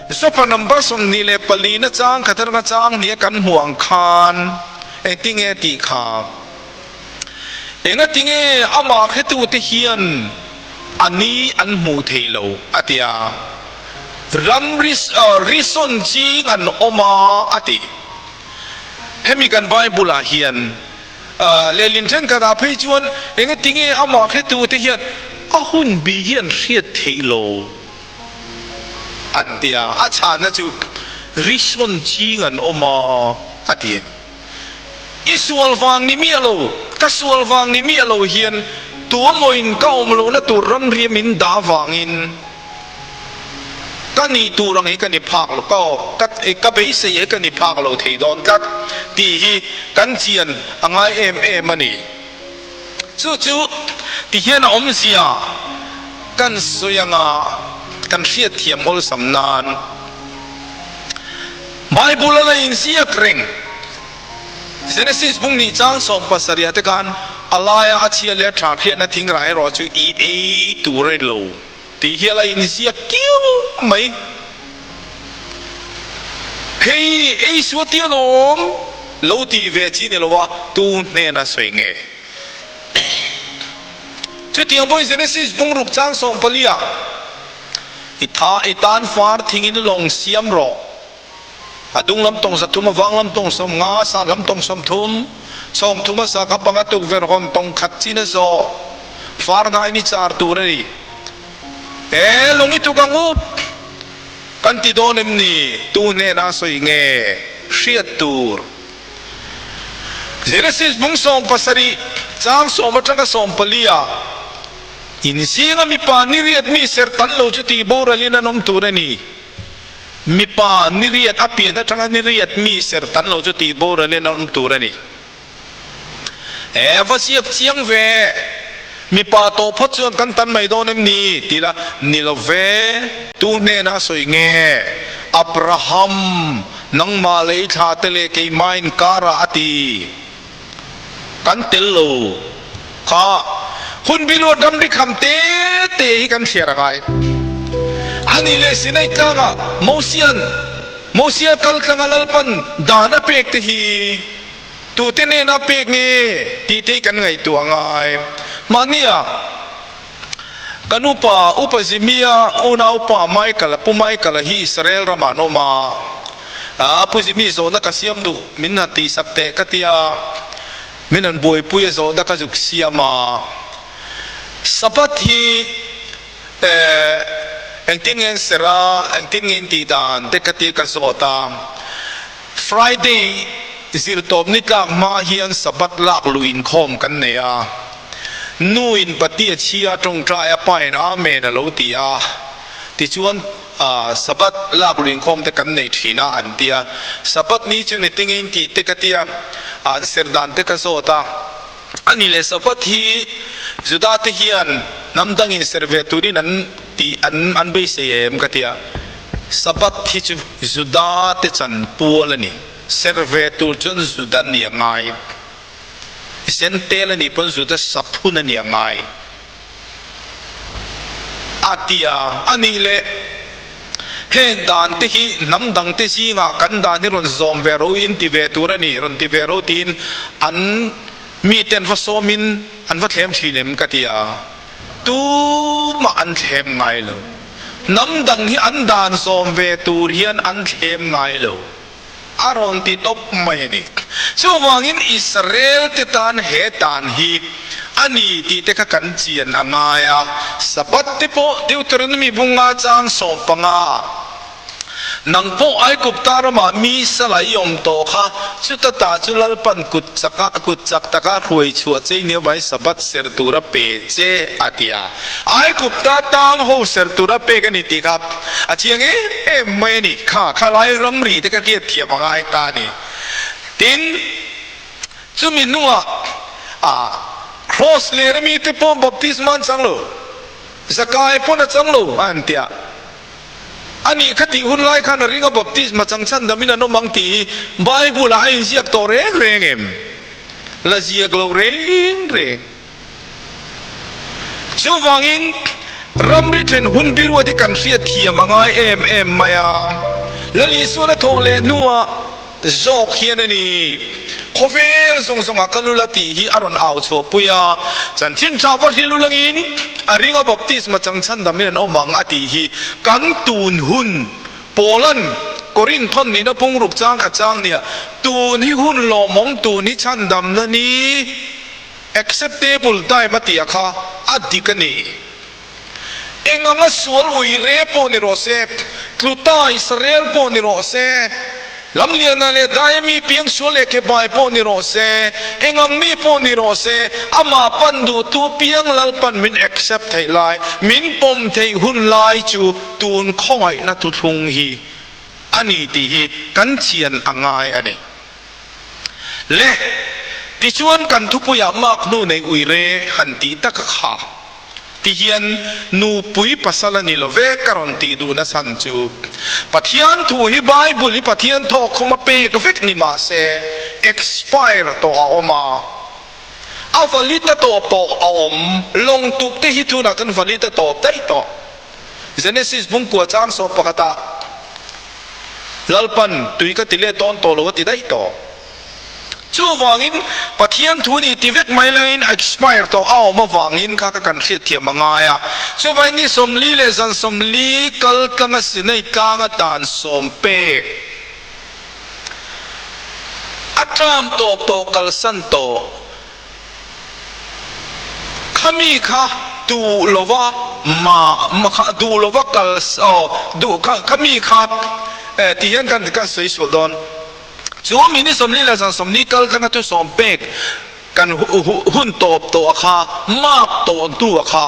Zopa number 24 na chang khat atanga chang hnih a kan hmuh ang khan engtinge tih kha? Engatinge amah hretute hian a ni an hmuh theih lo? a ti a. Ram risawn ching an awm a, a ti. Hemi kan Bible-ah hian lehlin thenkhatah phei chuan engatinge amah hretute hian a hun bi hi an hriat theih lo? an ti a. A chhanna chu risawn ching an awm a, a ti. I sual vang ni miah lo, ka sual vang ni miah lo hian tuamawiin ka awm lohna tur ramri min dah vangin ka nih tur ang hi ka ni phak lo, ka ka ka beisei hi ka ni phak lo thei dawn tlat tih hi kan chian a ngai em em a ni. Chu chu ti hian a awmzia kan sawi anga kan hriatthiam awlsam nan. Bible a la inziak reng. Genesis bung nih chang 17 te khan a laia a chhia leh a tha hriatna thing rah erawh chu i ei tur a ni lo tih hi a la inziak kiau mai. Hei ei suah tia lawm lo tih ve chi ni lo a, tu hnena sawi nge? Chutiang pawhin Genesis bung ruk chang 14 ah I tha i tan far thingin lawng siam rawh. A dung lam tawng 300, a vang lam tawng 50, a sat lam tawng 30, 30 a sa kha panga tukverh hawn 100 chin a zawh. Far hnai ni char tur a ni. E, lawng i tuk ang u! Kan ti dawn em ni? Tu hnenah sawi nge hriat tur? Genesis bung 17 chang 10 atanga 14 ah In zinga mipa ni riat mi ser tan lo chu tih boralin an awm tur a ni. Mipa ni riat a pian atanga ni riat mi ser tan lo chu tih boralin an awm tur a ni. E va ziak chiang ve, mipa tawh phawt chuan kan tan mai dawn em ni? Ti la, ni lo ve, tu hnenah sawi nge? Abraham, nangmah lei thla te leh keimah inkarah a ti. Kan tel lo kha hun biluat ramri kham te te hi kan hriat a ngai. Ani leh Sinai tlangah Mosian Mosia kal tlanga Lalpan dan a pek te hi tute nena pek nge tih te hi kan ngaihtuah a ngai. Mahnia kan upa Upa Zimia unaupa Michael-a Pu Michael-a hi Israel ramah an awm a, a Pu Zimi zawhna ka siam duh min han tihsak teh ka tia, min han buaipui a zawhna ka zuk siam a. Sabbath hi eh engtin nge an serh a, engtin nge in tih dan te ka tia ka zawt a. Friday zirtawp ni tlak hma hian Sabbath lak luh inkhawm kan nei a. Nu in pati a chhia tawngtai a pa in Amen a lo ti a, tichuan Sabbath lak luh inkhawm te kan nei thin a an ti a. Sabbath ni chu ni tingin tih te ka tia, an ser dan te ka zawt a. Ani leh Sabbath hi Juda te hian hnam dangin ser ve turin an tih an an beisei em ka tia. Sabbath hi chu Juda te chan pual a ni, ser ve tur chuan Juda ni a ngai. Zentel a nih pawn Juda saphun a ni a ngai a ti a, a nih leh heng dan te hi hnam dang te zingah kan dan hi rawn zawm ve ro in ti ve tur a ni, rawn ti ve ro tiin an mite an va sawmin an va thlem thin em ka ti a, tumah an thlem ngai lo. Hnam dang hi an dan zawm ve tur hian an thlem ngai lo. A rawn ti tawp mai a ni. Chuvangin Israel te tan he tan hi a ni tih te kha kan chian a ngai a. Sabbath te pawh Deuteronomy bunga chang 15 Nang pawh Aigupta ramah mi sala i awm tawh kha, chuta ta chu Lalpan kut chaka kut chak taka hruai chhuah che i nia vai Sabbath ser tura pe che a ti a. Aigupta tang ho ser tura pek a ni tih kha a chiang em em mai a ni. Kha kha lai ramri te ka hriat thiam a ngai ta a ni. Tin, chumi hnuah ah Cross ler ami te pawh baptisma an chang lo, Zakai pawn a chang lo a han ti a. A nih kha tih hun lai khan a ring a baptisma chang chhan damin an awm ang tih hi Bible ah a inziak tawh reng reng em? La ziak lo reng reng. Chuvangin Ramri then hun biruat hi kan hriat thiam a ngai em em mai a, Lal Isuan a thawh leh hnuah zawk hian a ni. Khawvel zawng zawngah ka lul a tih hi a rawn au chhuahpui a, chanchin tha va hrilh ulangin a ringa baptisma chang chhandamin an awm ang a tih hi kan tun hun Paula'n Korinth thawn nihna pungruk chang khat chang nia tun hi hun lawmawm tun hi chhandamna ni acceptable time a tih a kha a dik a ni. Eng anga sual ui re pawh ni rawh se, tluta Israel pawh ni rawh se, Lamliana leh daia mi piang sual leh kebai pawh ni rawh se, eng ang mi pawh ni rawh se, amah pan duhtu piang Lalpan min accept theih lai, min pawm theih hun lai chu tun khawngaihna thuthlung hi a ni tih hi kan chian a ngai a ni. Le, tichuan kan thupuiah mark hnu nei ui re han tih tak a kha. Ti hian nupui pasal a ni lo ve ka rawn tih duhna chhan chu Pathian thu hi Bible hi Pathian thawkkhawm a pek vek ni mah se expire tawh a awm a, a valid a tawp tawh a awm, lawngtuk te hi tunah chuan valid a tawp daih tawh. Genesis bungkua chang sawm pakhatah Lalpan tui ka ti let dawn tawh lo a ti daih tawh. Chuvangin Pathian thu ni ti vek mai laiin a expire tawh a awm avangin kha ka kan hriatthiam a ngai a. Chuvangin ni 40 leh zan 40 kal tlanga Sinai tlanga dan sawm pek a tlam tawp tawh kalsan tawh. Khami kha duh lova ma kha duh lova kal aw duh kha khami kha eh tih hian kan kan sawi sual dawn. Chu mi ni 40 leh zan 40 kal tlanga thu sawm pek kan hun tawp tawh a kha mark tawh hnu a kha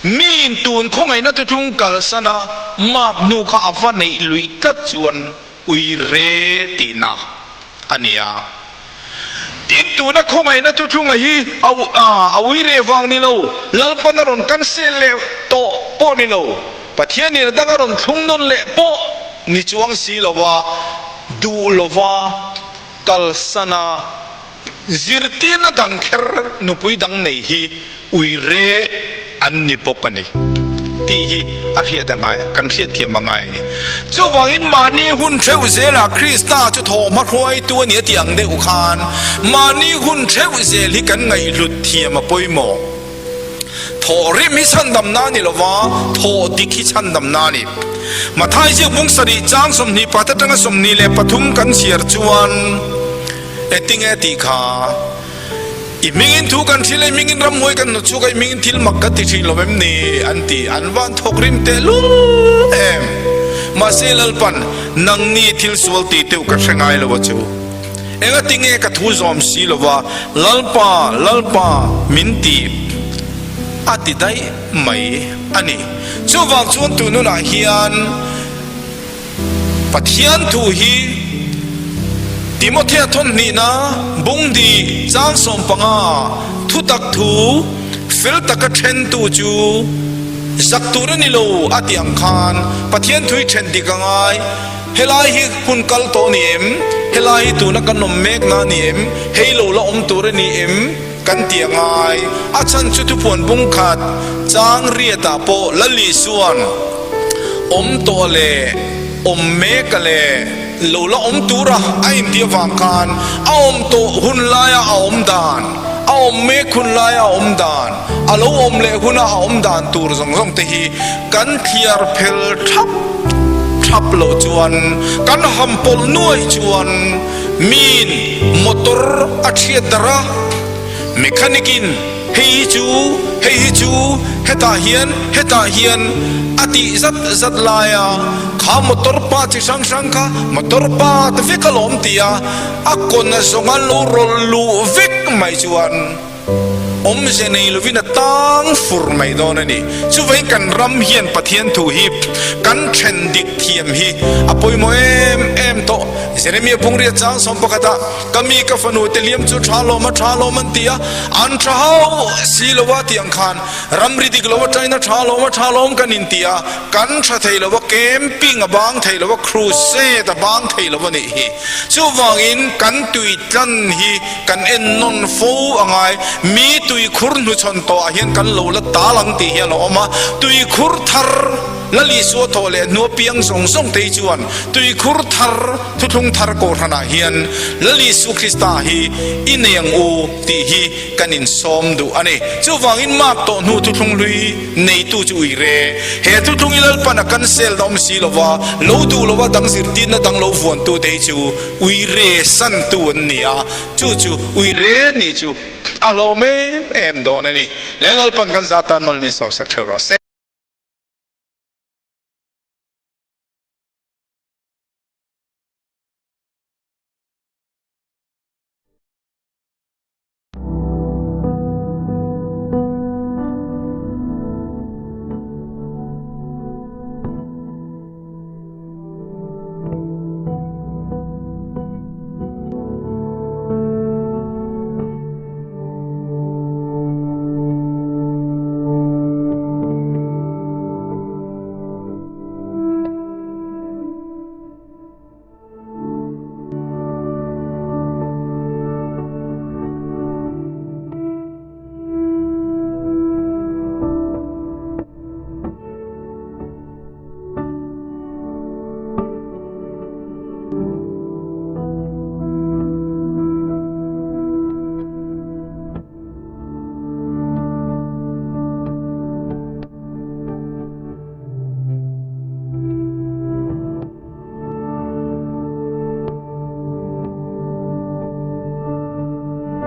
miin tun khawngaihna thuthlung kalsan a mark hnu kha a va neih luih tlat chuan ui re tihna a ni a. Tin, tuna khawngaihna thuthlunga hi a ui re vang ni lo, Lalpan a rawn cancel leh tawh pawh ni lo, Pathianin a dang a rawn thlung nawn leh pawh ni chuang si lova, duh lova kalsan a, zirtirna dang kher nupui dang nei hi ui re an ni bawk a ni tih hi a hriat a ngai, kan hriatthiam a ngai a ni. Chuvangin mahni hun theuh zelah Krista chu thawhhma hruaitu a ni a tih ang deuh khan mahni hun theuh zel hi kan ngaihhlut thiam a pawimawh. Thawh rim hi chhandamna a ni lova, thawh dik hi chhandamna a ni. Mathai ziak bung sarih chang 20 pakhat atanga 23 kan chhiar chuan engtinge tih kha I hmingin thu kan hrilh a, i hmingin ramhuai kan hnawt chhuak a, i hmingin thil mak kan ti thin lo em ni? an ti. An van thawk rim tehlul em! Mahse Lalpan, Nangni thil sual tih teuh ka hre ngai lo a chu. Engati nge ka thu zawm si lo va, Lalpa, Lalpa, min ti a ti daih mai a ni. Chuvang chuan tununah hian, Pathian thu hi Timothea thawnhnihna bungdi chang 15 thutak thu fel taka thentu chu zak tur a ni lo a tih ang khan Pathian thu hi then dik a ngai. Helai hi hun kal tawh a ni em? Helai hi tuna kan awm mekna a ni em? Hei lo la awm tur a ni em? Kan ti a ngai. A chhan chu thupuan bungkhat chang riatah pawh Lali chuan, Awm tawh a le, awm mek a le, lo la awm tura a inti avang khan a awm tawh hun laia a awm dan, a awm mek hun laia a awm dan, a lo awm leh huna a awm dan tur zawng zawng te hi kan thliar phel thap thap loh chuan, kan ham pawlh nuaih chuan miin motor a thiat darh a, mechanic in hei hi chu, hei hi chu, hetah hian, hetah hian a tih zat zat lai a, kha motor pa chi hrang hrang kha motor pa te vek alawm ti a, a kawn a zawnga lo rawlh luh vek mai chuan. Awmze nei lovin a tang fur mai dawn a ni. Chuvei kan ram hian Pathian thu hi kan then dik thiam hi a pawimawh em em tawh. Jeremia Pungria chang 11 ah ka mi ka fanu te liam chu tha lawm a tha lawm an ti a, an tha hauh si lo a tih ang khan ramri dik lo atangin a tha lawm a tha lawm kan inti a, kan tha thei lo a, camping a bang thei lo a, crusade a bang thei lo a nih hi. Chuvangin kan tui tlan hi kan en nawn fo a ngai. Mi tui. tuikhur hnuchhawn tawhah hian kan lo la tal ang tih hi a lo awm a. Tuikhur thar Lal Isua thawh leh hnua piang zawng zawng te hi chuan tuikhur thar thuthlung thar kohhranah hian Lal Isu Krista hi i nei ang u tih hi kan insawm duh a ni. Chuvangin mak tawh hnu thuthlung hlui neitu chu ui re. He thuthlung i Lalpan a cancel na awm si lova, lo duh lova dang zirtirna dang lo vuantu te hi chu ui re santu an ni a, chu chu ui re ni chu a hlawm em em dawn a ni. Leh Lalpan kan zah tan mawlh min sawmsak theuh rawh se.